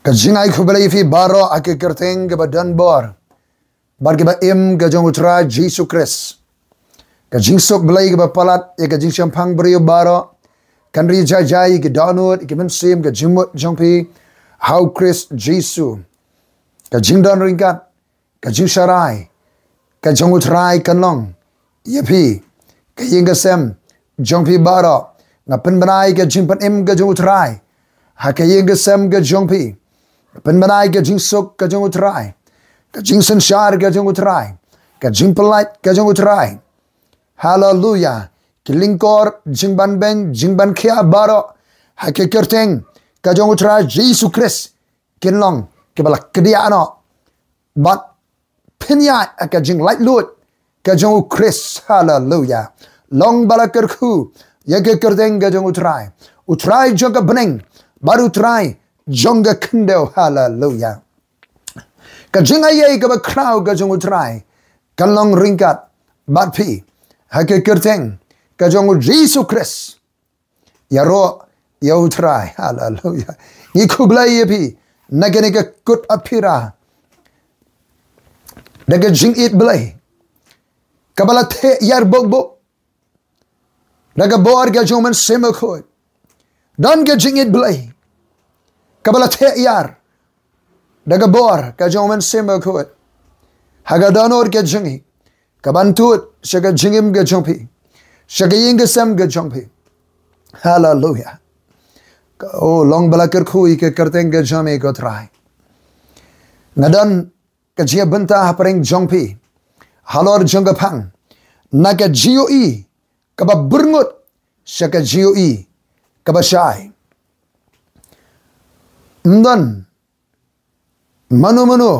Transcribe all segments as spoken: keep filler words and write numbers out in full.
Ka jingai khublei ïa phi baroh ha ka kyrteng kaba don bor bad kaba im ka jong U Trai Jisu Khrist. Ka jingsuk Blei kaba palat ïa ka jingshemphang briew baroh kan ri jai jai ïa ki dohnud ïa ki mynsiem, ka jingmut jong phi ha U Khrist Jisu. Ka jingdon ryngkat, ka jingsharai ka jong U Trai kan long ïa phi, ka ïing ka sem jong phi baroh. Nga pynbna ïa ka jingpynim ka jong U Trai ha ka ïing ka sem ka jong phi. Nga pynbna ïa ka jingsuk ka jong U Trai, ka jingsynshar ka jong U Trai, ka jingpyllait ka jong U Trai. Haleluya. Ki lyngkor jingbanbeiñ, jingbankhiah baroh ha ka kyrteng ka jong U Trai Jisu Khrist kin long kiba la kdiah noh bad phin ïaid ha ka jinglaitluid ka jong U Khrist. Haleluya. Long ba la kyrkhu ïa ka kyrteng ka jong U Trai, U Trai jong ka bneng bad U Trai jong ka khyndew. Haleluya. Ka jingaiei kaba khraw ka jong U Trai kan long ryngkat bad phi ha ka kyrteng ka jong U Jisu Khrist. Ïaroh ïa U Trai. Haleluya. Ngi khublei ïa phi na kane ka kut aphira da ka jingïeit Blei kaba la theh ïar bok bok da ka bor ka jong U Mynsiem Bakhuid. Don ka jingïeit Blei kaba la theh ïar da ka bor ka jong U Mynsiem Bakhuid ha ka dohnud ka jong ngi, kaban tuid sha ka jingim ka jong phi, sha ka ïing ka sem ka jong phi. Haleluya. Ka, oh, long ba la kyrkhu ïa ka kyrteng ka jong me ko Trai. Nga don ka jingïabynta hapdeng jong phi halor jong ka phang na ka jingïohi kaba byrngut sha ka jingïohi kaba shai. Ym don mano mano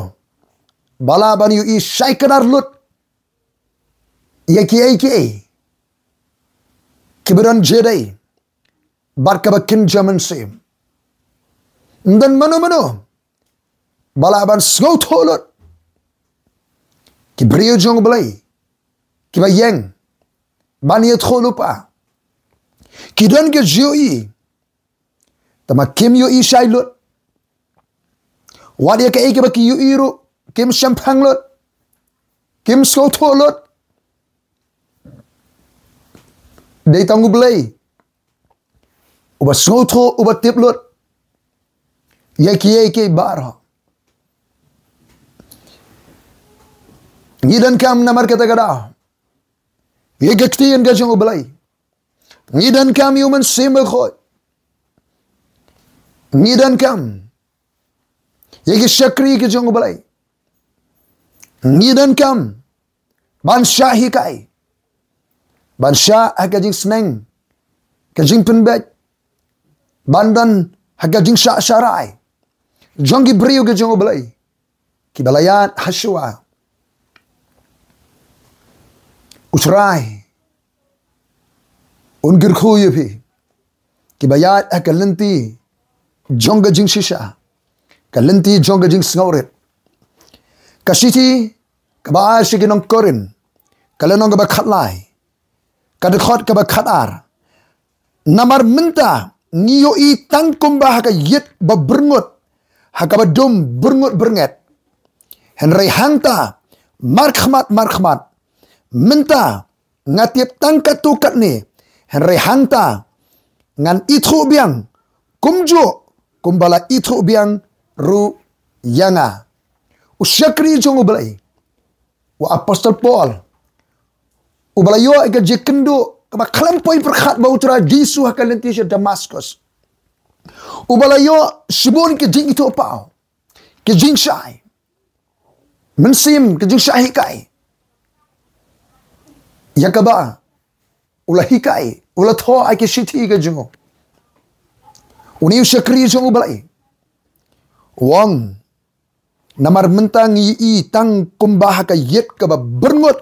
ba lah ban ïohi shai kdar lut ïa kiei kiei kiba don jingïadei bad kaba kynja mynsiem. Ym don mano mano ba lah ban sngewthuh lut. Ki briew jong U Blei kiba ïeng ban ïathuh lypa, ki don ka jingïohi, tangba kim ïohi shai lut. Wat ïa kaei kaba ki ïohi ruh kim shemphang lut, kim sngewthuh lut. Dei tang U Blei uba sngewthuh, uba tip lut ïa kiei kiei baroh. Ngi donkam namar kata ka daw ïa ka ktien ka jong U Blei. Ngi donkam ïa U Mynsiem Bakhuid. Ngi donkam ïa ki shakri ki jong U Blei. Ngi donkam ban shah hikai, ban shah ha ka jingsneng, ka jingpynbeit, ban don ha ka jingshah sharai jong ki briew ki jong U Blei kiba la ïaid ha shuwa. U Trai un kyrkhu ïa phi kiba ïaid ha ka lynti jong ka jingshisha, ka lynti jong ka jingsngewrit. Ka shithi kaba ai sha ki nong Korinth, ka lynnong kaba khatlai, ka dkhot kaba khatar. Namar mynta ngi ïohi tang kumba ha ka ïit ba byrngut, ha kaba dum byrngut byrnget. Hynrei hangta markhmat markhmat. Mynta nga tip tang katto katne, hynrei hangta ngan ithuh biang kumjuh kumba la ithuh biang ruh ïa nga. U shakri jong U Blei, u Apostol Paul, uba la ïoh ïa ka jingkynduh kaba khlem poi pyrkhat bad U Trai Jisu ha ka lynti sha Damaskus, uba la ïoh shibun ki jingithuhpaw, ki jingshai mynsiem, ki jingshah hikai, ïa kaba u la hikai, u la thoh ha ki shithi ka jong u. Une u shakri jong U Blei u ong, namar mynta ngi ïohi tang kumba ha ka ïit kaba byrngut,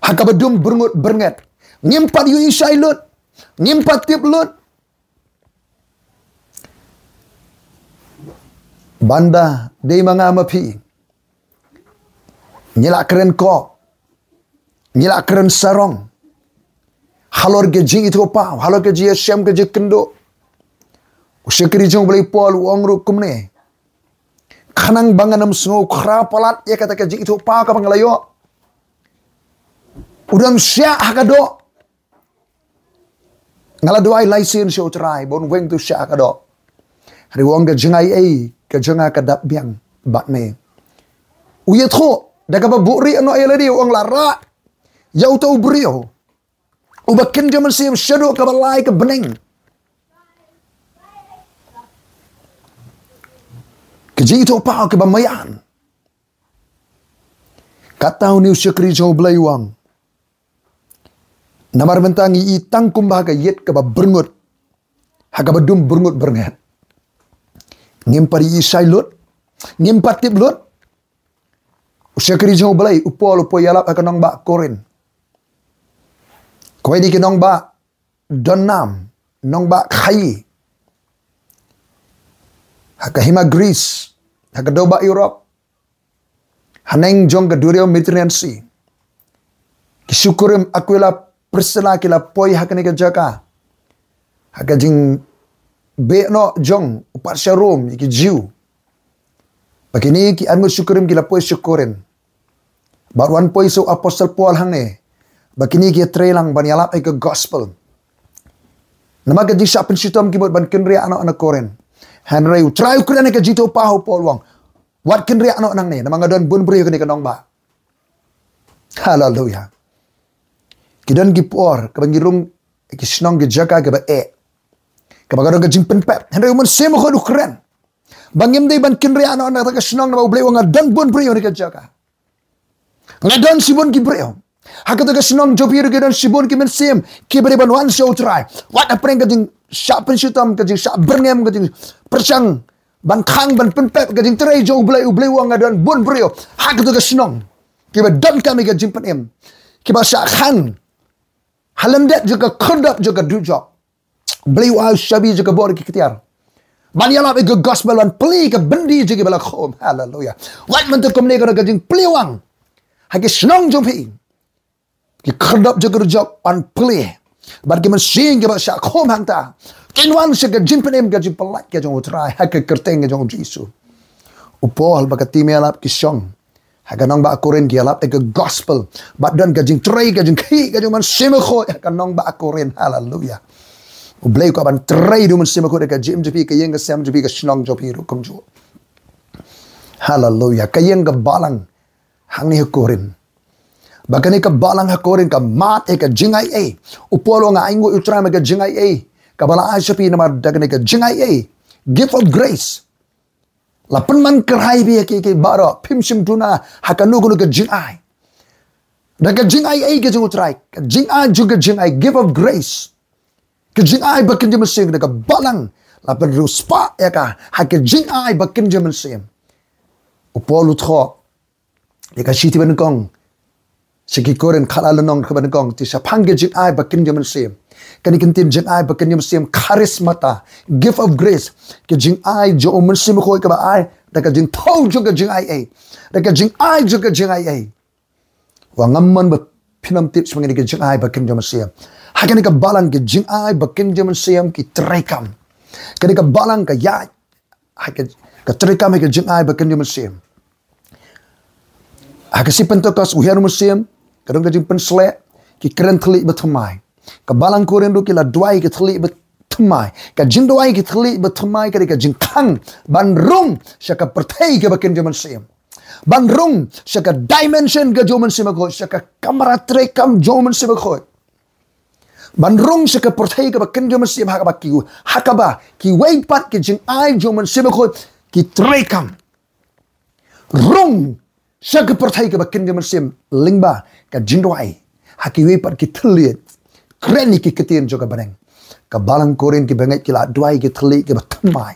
ha kaba dum byrngut byrnget. Ngim pat ïohi shai lut, ngim pat tip lut. Bad dei ma nga ma phi, ngi la kren kop, ngi la kren sarong halor ka jingithuhpaw, halor ka jingïashem, ka jingkynduh. U shakri jong U Blei Paul u ong ruh kumne. Khnang ba ngan ym sngew khraw palat ïa kata ka jingithuhpaw kaba nga la ïoh. U don shiah ha ka doh. Nga la duwai lai sien sha U Trai, ba un weng tu shiah ha ka doh. Hynrei u ong ka jingaiei ka jong nga ka dap biang bad me. U ïathuh da kaba buhrieh noh ïa lade, u ong la rah ïa uta u briew uba kynja mynsiem shaduh kaba lai ka bneng. Ka jingithuhpaw kaba maïan. Kata une u shakri jong U Blei u ong. Namar mynta ngi i tang kumba ha ka ïit kaba byrngut, ha kaba dum byrngut byrnget. Ngim pat i shai lut, ngim pat tip lut. U shakri jong U Blei u Paul u poi ïalap ha ka nongbah Korinth. Kawei de ki nongbah don nam, nongbah khaïi. Ha ka hima Greece, ha ka dewbah Europe. Haneng jong ka duriaw Mediterranean Sea. Ki shakri Aquila Priscilla ki la poi ha kane ka jaka. Ha ka jingbeh noh jong u patsha Rom ïa ki Jiw. Ba kine ki arngut shakri ki la poi sha Korinth. Bad wan poi sa u Apostle Paul hangne. Ba kine ki ïatrei lang ban ïalap ïa ka gospel. Namar ka jingshah pynshitom ki mut ban kynriah noh na Korinth. Hynrei U Trai u kren ïa ka jingithuhpaw ha u Paul u ong. Wat kynriah noh nangne, namar nga don bun briew kane ka nongbah. Haleluya. Ki don ki por kaba ngi rung ki shnong ki jaka kaba eh, kaba ka don ka jingpynpep. Hynrei U Mynsiem Bakhuid u kren ba ngim dei ban kynriah noh na kata ka shnong namar U Blei u ong nga don bun briew ha kane ka jaka. Nga don shibun ki briew. Ha kata ka shnong jong phi ruh ki don shibun ki mynsiem kiba dei ban wan sha U Trai. Wat hapdeng ka jingshah pynshitom, ka jingshah byrngem, ka jingpyrshang ban khang, ban pynpep ka jingtrei jong U Blei, U Blei u ong nga don bun briew ha kata ka shnong kiba donkam ïa ka jingpynim, kiba shah khang ha lyndet jong ka khyrdop jong ka dujok. U Blei u ai shabi jong ka bor ki ktien ban ïalap ïa ka gospel, ban plie ka byndi jong kiba la khum. Haleluya. Wat mynta kumne ka don ka jingplie wang ha ki shnong jong phi. Ki khyrdop jong ka dujok yn plie. Bad ki mynsiem kiba shah khum hangta kin wan sha ka jingpynim, ka jingpyllait ka jong U Trai ha ka kyrteng ka jong U Jisu. U Paul bad ka team ïalap ki shong ha ka nongbah Korinth, ki ïalap ïa ka gospel. Bad don ka jingtrei, ka jingkhih ka jong U Mynsiem Bakhuid ha ka nongbah Korinth. Haleluya. U Blei u kwah ban trei da U Mynsiem Bakhuid ha ka jingim jong phi, ka ïing ka sem jong phi, ka shnong jong phi ruh kumjuh. Haleluya. Ka ïing ka balang hangne ha Korinth. Ba kane ka balang ha Korinth ka mad ïa ka jingaiei. U Paul u ong nga ainguh ïa U Trai namar ka jingaiei kaba la ai sha phi, namar da kane ka jingaiei, gift of grace, la pynman kyrhai ïa phi ïa kiei kiei baroh, phim shym duna ha kano kano ka jingai. Da ka jingaiei ka jong U Trai, ka jingai jong ka jingai, gift of grace. Ka jingai ba kynja mynsiem, da ka balang la pynriewspah ïa ka ha ka jingai ba kynja mynsiem. U Paul u thoh ïa ka shithi banyngkong sha ki Korinth, khatlai lynnong, kaba nyngkong, te shaphang ka jingai ba kynja mynsiem. Kane ka ktien jingai ba kynja mynsiem, charismata, gift of grace. Ka jingai jong U Mynsiem Bakhuid kaba ai da ka jingthew jong ka jingaiei, da ka jingai jong ka jingaiei. Wat ngam mon ba phin ym tip shaphang kane ka jingai ba kynja mynsiem. Ha kane ka balang ka jingai ba kynja mynsiem ki treikam. Kane ka balang ka ïaid ha ka, ka treikam ha ka jingai ba kynja mynsiem. Ha ka sngi Pentekost, u Hiar Mynsiem, ka don ka jingpynsleh, ki kren thylliej ba thymmai. Ka balang Korinth ruh ki la duwai ki thylliej ba thymmai. Ka jingduwai ki thylliej ba thymmai ka dei ka jingkhang ban rung sha ka pyrthei kaba kynja mynsiem. Ban rung sha ka dimension ka jong U Mynsiem Bakhuid, sha ka kamra treikam jong U Mynsiem Bakhuid. Ban rung sha ka pyrthei kaba kynja mynsiem, ha kaba ki, ha kaba kiwei pat ki jingai jong U Mynsiem Bakhuid ki treikam. Rung sha ka pyrthei kaba kynja mynsiem lyngba ka jingduwai ha kiwei pat ki thylliej. Kren ïa ki ktien jong ka bneng. Ka balang Korinth kiba ngeit ki la duwai ki thylliej kiba thymmai.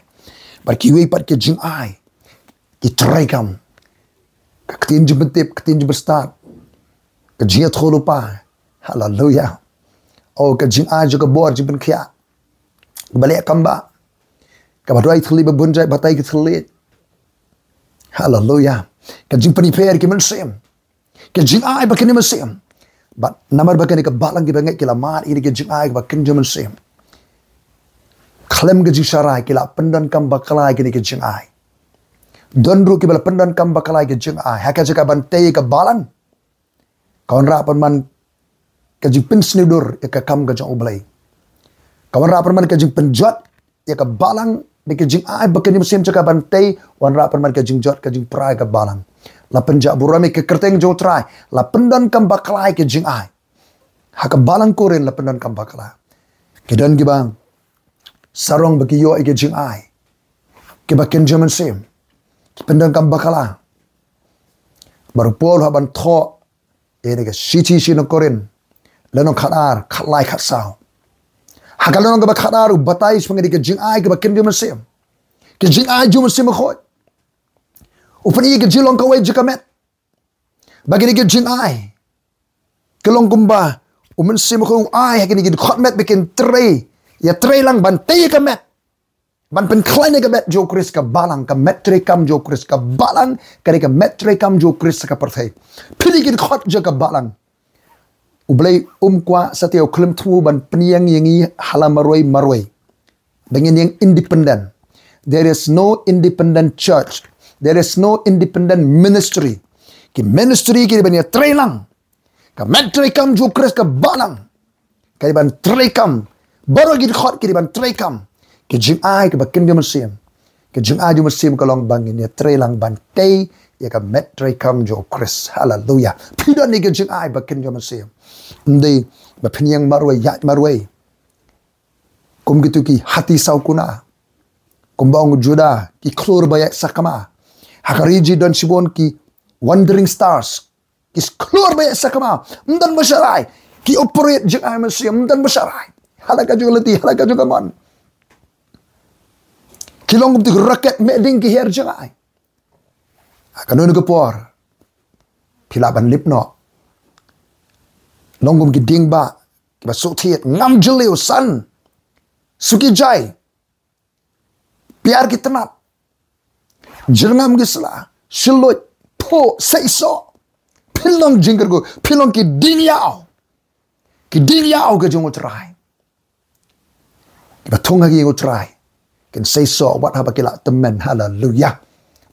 Bad kiwei pat ki jingai ki treikam. Ka ktien jingpyntip, ka ktien jingpynstad, ka jingïathuhlypa. Haleluya. Oh, ka jingai jong ka bor jingpynkhiah, kaba leh kam ba, kaba duwai thylliej ba bun jait, batai ki thylliej. Haleluya. Ka jingpynïapher ki mynsiem, ka jingai ba kynja mynsiem. Bad namar ba kane ka balang kiba ngeit ki la mad ïa kane ka jingai ba kynja mynsiem, khlem ka jingsharai ki la pyndonkam bakla ïa kine ki jingai. Don ruh kiba la pyndonkam bakla ïa ki jingai ha ka jaka ban tei ïa ka balang. Ka wanrah pynban ka jingpynsniew dur ïa ka kam ka jong U Blei. Ka wanrah pynban ka jingpynjot ïa ka balang da ki jingai ba kynja mynsiem jaka ban tei, wanrah pynban ka jingjot ka jingpra ïa ka balang. La pynjah burom ïa ka kyrteng jong U Trai, la pyndonkam bakla ïa ki jingai. Ha ka balang Korinth la pyndonkam bakla. Ki don kiba sarong ba ki ïoh ïa ki jingai kiba kynja mynsiem, ki pyndonkam bakla. Bad u Paul u hap ban thoh ïa kane ka shithi sha ki nong Korinth, lynnong khatar, khatlai, khatsaw. Ha ka lynnong kaba khatar u batai shaphang kine ki jingai kiba kynja mynsiem, ki jingai jong U Mynsiem Bakhuid. U pyni ïa ka jinglong kawei jong ka met ba kine ki jingai ki long kumba U Mynsiem Bakhuid u ai ha kine ki dkhot met ba kin trei, ïatreilang ban tei ïa ka met, ban pynkhlaiñ ïa ka met jong U Khrist, ka balang, ka met treikam jong U Khrist, ka balang, ka dei ka met treikam jong U Khrist ha ka pyrthei. Phi dei ki dkhot jong ka balang. U Blei um kwah satia u khlem thmu ban pynïeng ïa ngi ha la marwei marwei ba ngin ïeng independent. There is no independent church. There is no independent ministry. Ki ministry ki dei ban ïatreilang. Ka met treikam jong U Khrist, ka balang ka dei ban treikam. Baroh ki dkhot ki dei ban treikam. Ki jingai kiba kynja mynsiem, ki jingai jong U Mynsiem ka long ba ngin ïatreilang ban tei ïa ka met treikam jong U Khrist. Haleluia. Phi don ïa ki jingai ba kynja mynsiem. Ym dei ba phin ïeng marwei ïaid marwei kum kito ki hati saw kuna, kumba ong u Judah, ki khlur ba ïaid sakma. Ha ka ri jong ngi don shibun ki wandering stars, ki khlur ba ïaid sakma, ym don ba sharai. Ki operate jingai mynsiem, ym don ba sharai. Ha la ka jong ka lynti, ha la ka jong ka mon. Ki long kum kito ki rocket, meh ding ki her jingai. Ha kano kano ka por phi lah ban lip noh. Long kum ki dieng ba kiba shu thied, ngam jylliew, san, suki jai, piar ki tnat, jyrngam ki sla, shilluid, phuh, seisoh. Phin long jingkyrkhu, phin long ki dieng ïaw, ki dieng ïaw ka jong U Trai. Kiba thung ha ka ïing U Trai kin seisoh wat haba ki la tymmen. Haleluia.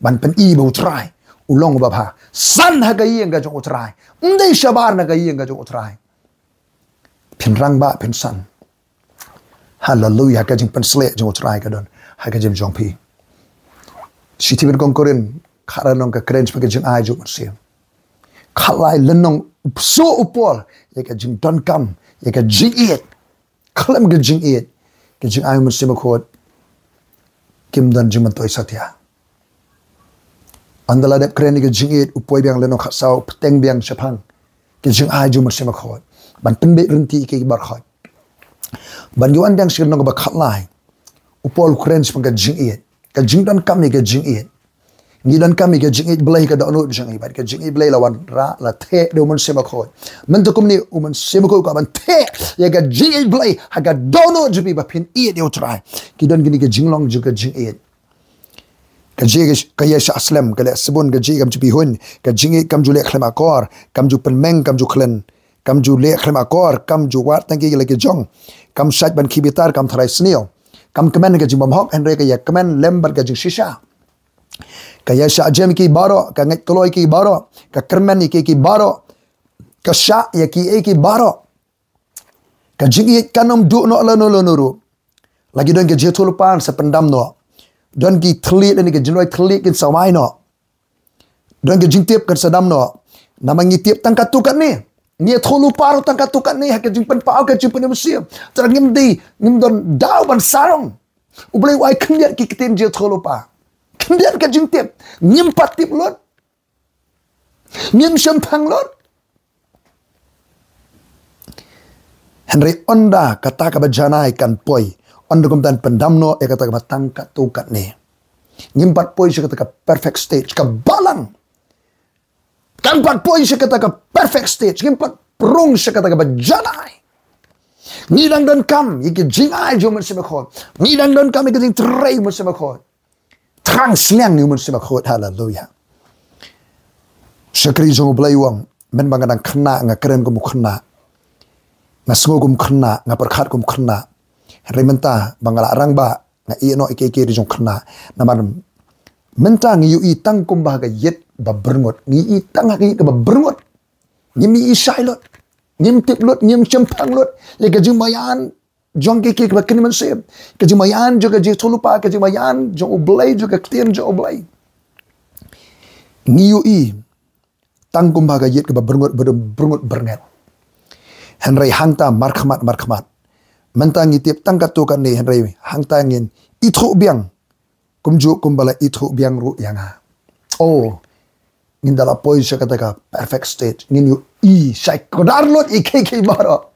Ban pyni ba U Trai u long uba bha. San ha ka ïing ka jong U Trai, ym dei shabar na ka ïing ka jong U Trai. Phin rangbah, phin san. Haleluia. Ka jingpynsleh jong U Trai ka don ha ka jingim jong phi. Shithi Pynïaid Korinth, khatlai lynnong, ka kren shaphang ka jingai jong U Mynsiem. Khatlai lynnong, u pynshai u Paul ïa ka jingdonkam ïa ka jingïeit. Khlem ka jingïeit, ka jingai U Mynsiem Bakhuid kim don jingmyntoi satia. Ynda la dep kren ïa ka jingïeit, u poi biang lynnong khatsaw, u bteng biang shaphang ka jingai jong U Mynsiem Bakhuid. Ban pynbeit lynti ïa ki baroh. Ban ïa wan biang sha ka lynnong kaba khatlai, u Paul u kren shaphang ka jingïeit, ka jingdonkam ïa ka jingïeit. Ngi donkam ïa ka jingïeit Blei ha ka dohnud jong ngi, bad ka jingïeit Blei la wanrah, la theh da U Mynsiem Bakhuid. Mynta kumne U Mynsiem Bakhuid u kwah ban theh ïa ka jingïeit Blei ha ka dohnud jong phi ba phin ïeit ïa U Trai. Ki don kine ki jinglong jong ka jingïeit. Ka jingïeit ka ïaishah slem, ka leh shibun, ka jingïeit kam ju pyrhuh, ka jingïeit kam ju leh khlem akor, kam ju pynmeng, kam ju khlem, kam ju leh khlem akor, kam ju wad tang ki la ki jong, kam shait ban khie bitar, kam tharai sniew, kam kmen ka jingbymhok, hynrei ka ïakmen lem bad ka jingshisha. Ka ïaishah jem ïa ki baroh, ka ngeit kloi ïa ki baroh, ka kyrmen ïa ki, ki baroh, ka shah ïa ki, ïa ki baroh. Ka jingïeit kan ym duh noh lano lano ruh. La ki don ki jingïathuhlypa sa pyndam noh. Don ki thylliej lane ki jingrwai thylliej kin sa wai noh. Don ki jingtip kan sa dam noh. Namar ngi tip tang katto katne. Ngi ïathuhlypa ruh tang katto katne ha ka jingpynpaw, ka jingpynïaid mynsiem. Te ngim dei, ngim don daw ban sarong. U Blei u ai khyndiat ki ktien jingïathuhlypa, khyndiat ka jingtip. Ngim pat tip lut. Ngim shemphang lut. Hynrei ynda kata kaba janai kan poi, ynda kumta pyndam noh ïa kata kaba tang katto katne. Ngim pat poi sha kata ka perfect stage, ka balang. Kan pat poi sha kata ka perfect stage, ngim pat rung sha kata kaba janai. Ngi dang donkam ïa ka jingai jong U Mynsiem Bakhuid. Ngi dang donkam ïa ka jingtrei U Mynsiem Bakhuid. Thrang sliang ïa U Mynsiem Bakhuid. Haleluia. Shakri jong U Blei u ong, mynba nga dang khynnah nga kren kum u khynnah, nga sngew kum u khynnah, nga pyrkhat kum u khynnah. Hynrei mynta ba nga la rangbah, nga ïeh noh ïa kiei kiei jong khynnah. Namar mynta ngi ïohi tang kumba ha ka ïit ba byrngut. Ngi ïohi tang ha ka ïit kaba byrngut. Ngim ïohi shai lut. Ngim tip lut, ngim shemphang lut ïa ka jingmaïan jong kiei kiei kaba kynja mynsiem. Ka jingmaïan jong ka jingïathuhlypa, ka jingmaïan jong U Blei, jong ka ktien jong U Blei. Ngi ïohi tang kumba ha ka ïit kaba byrngut, byrngut, byrngut byrnget. Hynrei hangta markhmat markhmat, mynta ngi tip tang katto katne, hynrei hangta ngin ithuh biang kumjuh kumba la ithuh biang ruh ïa nga. Oh, ngin da la poi sha kata ka perfect state. Ngin ïohi shai kdar lut ïa kiei kiei baroh.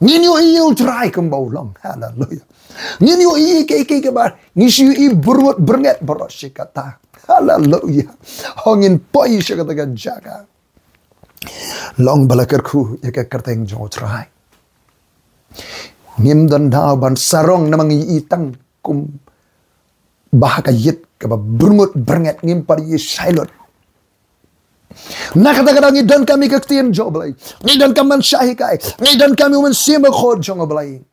Ngin ïohi ïa U Trai kumba u long. Haleluya. Ngin ïohi ïa kiei kiei baroh. Ngin shu ïohi byrngut byrnget baroh shi katta. Haleluya. Hooid, ngin poi sha kata ka jaka. Long ba la kyrkhu ïa ka kyrteng jong U Trai. Ngim don daw ban sarong namar ngi ïohi tang kumba ha ka ïit kaba byrngut byrnget, ngim pat ïohi shai lut. Na kata ka daw ngi donkam ïa ka ktien jong U Blei. Ngi donkam ban shah hikai. Ngi donkam ïa U Mynsiem Bakhuid jong U Blei.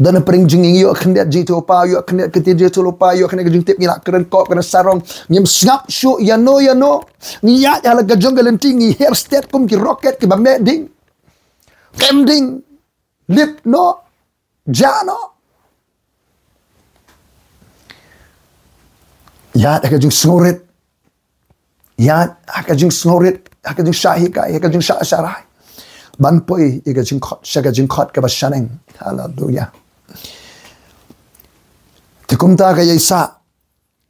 Don ha pdeng jong ngi ngi ïoh khyndiat jingïathuhlypa, ïoh khyndiat ka ktien jingïathuhlypa, ïoh khyndiat ka jingtip, ngi la kren kop, kren sarong. Ngim sngap shuh ïano ïano. Ngi ïaid ha la ka jong ka lynti, ngi her stet kum ki rocket kiba meh ding. Kem ding. Lip noh. Jah noh. Ïaid ha ka jingsngewrit. Ïaid ha ka jingsngewrit, ha ka jingshah hikai, ha ka jingshah sharai. Ban poi ïa ka jingkhot, sha ka jingkhot kaba shaneng. Haleluya. Te kumta ka ïaisah,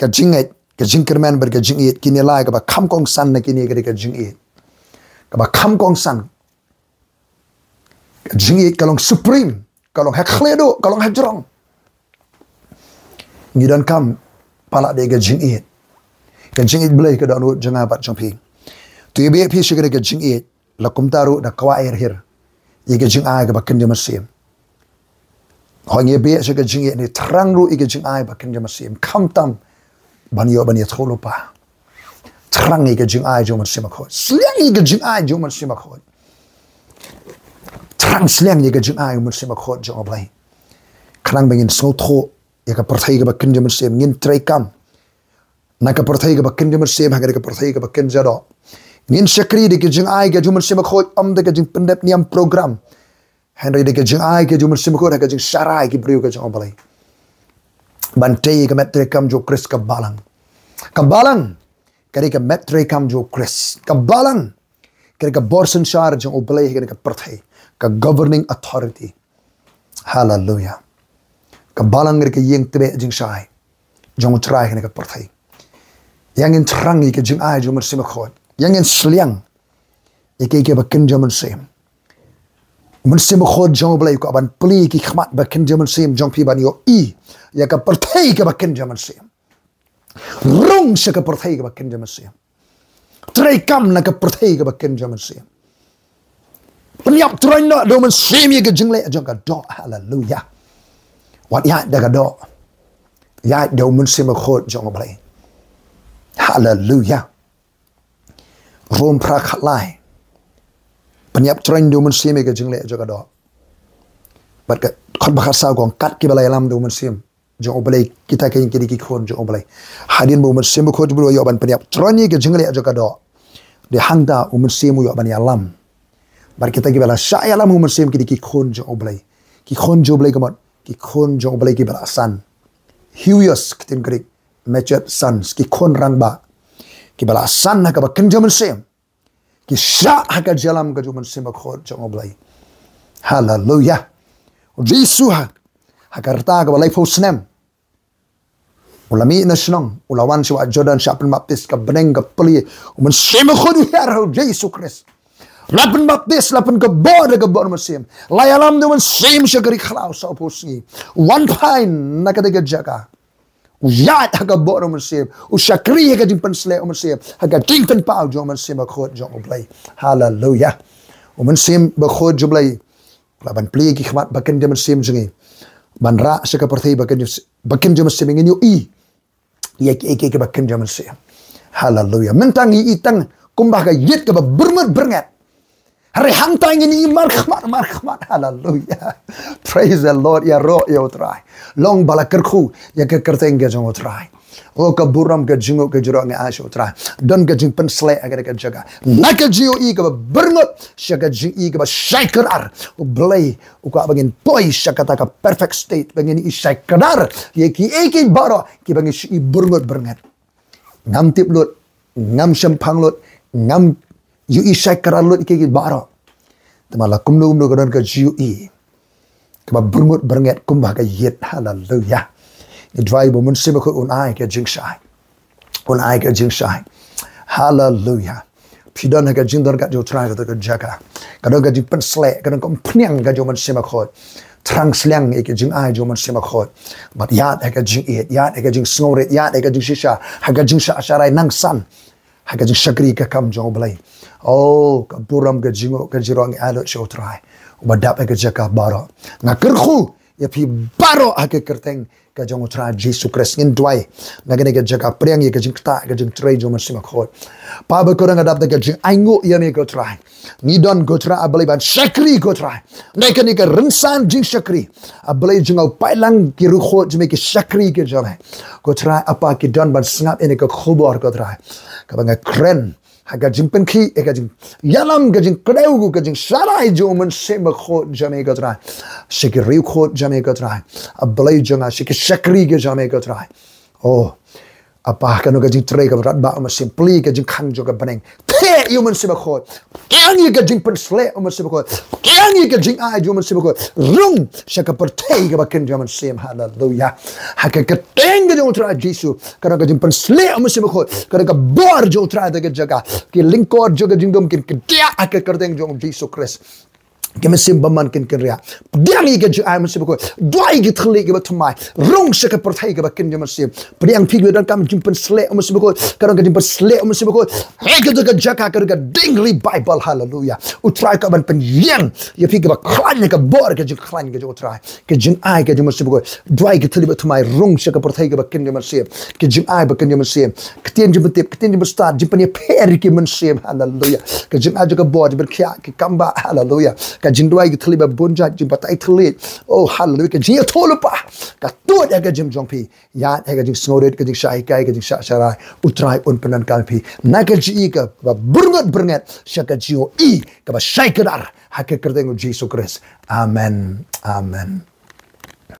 ka jingngeit, ka jingkyrmen bad ka jingïeit, kine lai kaba kham kongsan na kine ka dei ka jingïeit. Kaba kham kongsan. Ka jingïeit ka long supreme, ka long ha khlieh duh, ka long ha jrong. Ngi donkam palat da ka jingïeit. Ka jingïeit Blei ka dohnud jong nga bad jong phi. To ïa beh phi sha kane ka jingïeit, la kumta ruh da kwah hir hir ïa ka jingai kaba kynja mynsiem. Hooid, ngi beh sha ka jingïeit ne, thrang ruh ïa ka jingai ba kynja mynsiem. Khamtam ban ïoh ban ïathuhlypa. Thrang ïa ka jingai jong U Mynsiem Bakhuid. Sliang ïa ka jingai jong U Mynsiem Bakhuid. Thrang sliang ïa ka jingai U Mynsiem Bakhuid jong U Blei. Khnang ba ngin sngewthuh ïa ka pyrthei kaba kynja mynsiem, ngin treikam na ka pyrthei kaba kynja mynsiem ha ka dei ka pyrthei kaba kynja doh. Ngin shakri da ka jingai ka jong U Mynsiem Bakhuid, ym da ka jingpyndep niam program. Hynrei da ka jingai ka jong U Mynsiem Bakhuid ha ka jingsharai ki briew ka jong U Blei. Ban tei ka met treikam jong U Khrist ka balang. Ka balang ka dei ka met treikam jong U Khrist. Ka balang ka dei ka bor synshar jong U Blei ha ka dei ka pyrthei. Ka governing authority. Haleluya. Ka balang ka dei ka ïing tbeh jingshai jong U Trai ha ka dei ka pyrthei. Ïa ngin thrang ïa ka jingai jong U Mynsiem Bakhuid. Ïa ngin sliang ïa kiei kiei ba kynja mynsiem. U Mynsiem Bakhuid jong U Blei u kwah ban plie ki khmat ba kynja mynsiem jong phi ban ïohi ïa ka pyrthei kaba kynja mynsiem. Rung sha ka pyrthei kaba kynja mynsiem. Treikam na ka pyrthei kaba kynja mynsiem. Pynïap troiñ noh da U Mynsiem ïa ka jingleh jong ka doh. Haleluya. Wat ïaid da ka doh. Ïaid da U Mynsiem Bakhuid jong U Blei. Haleluya. Rom phra khatlai. Pynïap troiñ da U Mynsiem ïa ka jingleh jong ka doh. Bad ka khot ba khatsaw ka ong, kat kiba la ïalam da U Mynsiem jong U Blei, kita ki dei ki khun jong U Blei. Hadien ba U Mynsiem Bakhuid u ïoh ban pynïap troiñ ïa ka jingleh jong ka doh, dei hangta U Mynsiem u ïoh ban ïalam. Bad kita kiba la shah ïalam U Mynsiem ki dei ki khun jong U Blei. Ki khun jong U Blei ka mut ki khun jong U Blei kiba la san. Huios, ka ktien Greek, matured sons, ki khun rangbah. Kiba la san ha kaba kynja mynsiem. Ki shah ha ka jingïalam ka jong U Mynsiem Bakhuid jong U Blei. Haleluya. U Jisu ha, ha ka rta kaba laiphew snem, u la mih na shnong, u la wan sha Wah Jordan, shah pynbaptis, ka bneng ka plie, U Mynsiem Bakhuid u hiar ha U Jisu Khrist. La pynbaptis, la pynkupbor da ka bor U Mynsiem. La ïalam da U Mynsiem sha ka ri khlaw sawphew sngi. Wan phai na kata ka jaka. U ïaid ha ka bor U Mynsiem. U shakri ha ka jingpynshlur U Mynsiem. Ha ka jingpynpaw jong U Mynsiem Bakhuid jong U Blei. Haleluya. U Mynsiem Bakhuid jong U Blei u lah ban plie ki khmat ba kynja mynsiem jong ngi. Ban rah sha ka pyrthei ba kynja, ba kynja mynsiem, ngin ïohi ïa kiei kiei kiba kynja mynsiem. Haleluya. Mynta ngi ïohi tang kumba ha ka ïit kaba byrngut byrnget. Hynrei hangta ngin ïohi markhmat, markhmat. Haleluia. Praise the Lord. Ïaroh ïa U Trai. Long ba la kyrkhu ïa ka kyrteng ka jong U Trai. O ka burom, ka jingnguh, ka jingïaroh ngi ai sha U Trai. Don ka jingpynshlur ha kane ka jaka. Na ka jingïohi kaba byrngut sha ka jingïohi kaba shai kdar. U Blei u kwah ba ngin poi sha kata ka perfect state ba ngin ïohi shai kdar ïa kiei kiei baroh kiba ngi shu ïohi byrngut byrngeit. Ngam tip lut, ngam shemphang lut, ngam ïohi shai kdar lut ïa kiei kiei baroh. Te ma la kumno kumno ka don ka jingïohi kaba byrngut byrngeit kumba ka ïit. Haleluia. Ngi duwai ba U Mynsiem Bakhuid un ai ka jingshai. Un ai ka jingshai. Haleluia. Phi don ha ka jingdon ka jong U Trai kata ka jaka. Ka don ka jingpynshlur, ka don ka umphniang ka jong U Mynsiem Bakhuid. Thrang sliang ïa ka jingai jong U Mynsiem Bakhuid. Bad ïaid ha ka jingïeit, ïaid ha ka jingsngewrit, ïaid ha ka jingshisha, ha ka jingshah sharai nangsan. Ha ka jingshakri ka kam jong U Blei. O, ka burom, ka jingnguh, ka jingïaroh ngi ai lut sha U Trai. Uba dap ha ka jaka baroh. Nga kyrkhu ïa phi baroh ha ka kyrteng ka jong U Trai Jisu Khrist. Ngin duwai na kane ka jaka, pdiang ïa ka jingktah, ka jingtrei jong U Mynsiem Bakhuid. Pa bakhuid, nga dap da ka jingainguh ïa me ko Trai. Ngi don ko Trai, A Blei, ban shakri ko Trai. Na kane ka rynsan jingshakri, A Blei, jong u paidlang ki riewkhuid jong me, ki shakri ki jong me. Ko Trai, A Pa, ki don ban sngap ïa kane ka khubor ko Trai. Kaba nga kren ha ka jingpynkhih, ha ka jingïalam, ka jingkdew, ka jingsharai jong U Mynsiem Bakhuid jong me ko Trai. Sha ki riewkhuid jong me ko Trai. A Blei jong nga, sha ki shakri ki jong me ko Trai. O A Pa, kano ka jingtrei kaba radbah, U Mynsiem, plie ka jingkhang jong ka bneng. Theh ïa U Mynsiem Bakhuid. Pdiang ïa ka jingpynshlur, U Mynsiem Bakhuid. Pdiang ïa ka jingai jong U Mynsiem Bakhuid. Rung sha ka pyrthei kaba kin jong U Mynsiem. Haleluia. Ha ka kyrteng ka jong U Trai Jisu, kano ka jingpynshlur, U Mynsiem Bakhuid, kano ka bor jong U Trai ha ka jaka. Ki lyngkor jong ka jingdum kin kdiah ha ka kyrteng jong Jisu Khrist. Ki mynsiem bymman kin kynriah. Pdiang ïa ka jingai, U Mynsiem Bakhuid. Duwai ki thylliej kiba thymmai. Rung sha ka pyrthei kaba kin jong U Mynsiem. Pdiang phi kiba donkam jingpynshlur, U Mynsiem Bakhuid. Kano ka jingpynshlur, U Mynsiem Bakhuid. Ha kata ka jaka ka ding revival. Haleluia. U Trai u kwah ban pynïeng ïa phi kiba khlaiñ ha ka bor ka jingkhlaiñ ka jong U Trai. Ka jingai ka jong U Mynsiem Bakhuid. Duwai ki thylliej ba thymmai, rung sha ka pyrthei kaba kin jong U Mynsiem. Ka jingai ba kin jong U Mynsiem. Ktien jingpyntip, ktien jingpynstat, jingpynïapher ïa ki mynsiem. Haleluia. Ka jingai jong ka bor, jingpynkhiah ki kambah. Haleluia. Ka jingduwai ki thylliej ba bun jait, jingbatai thylliej. O haleluia. Ka jingïathuhlypa. Ka tuid ïa ka jingim jong phi. Ïa, ïa ka jingsngewrit, ka jingshah hikai, ka jingshah sharai. U Trai un pyndonkam ïa phi na ka jingïohi kaba byrngut byrngeit sha ka jingïohi kaba shai kdar. Ha ka kyrteng U Jisu Khrist. Amen. Amen.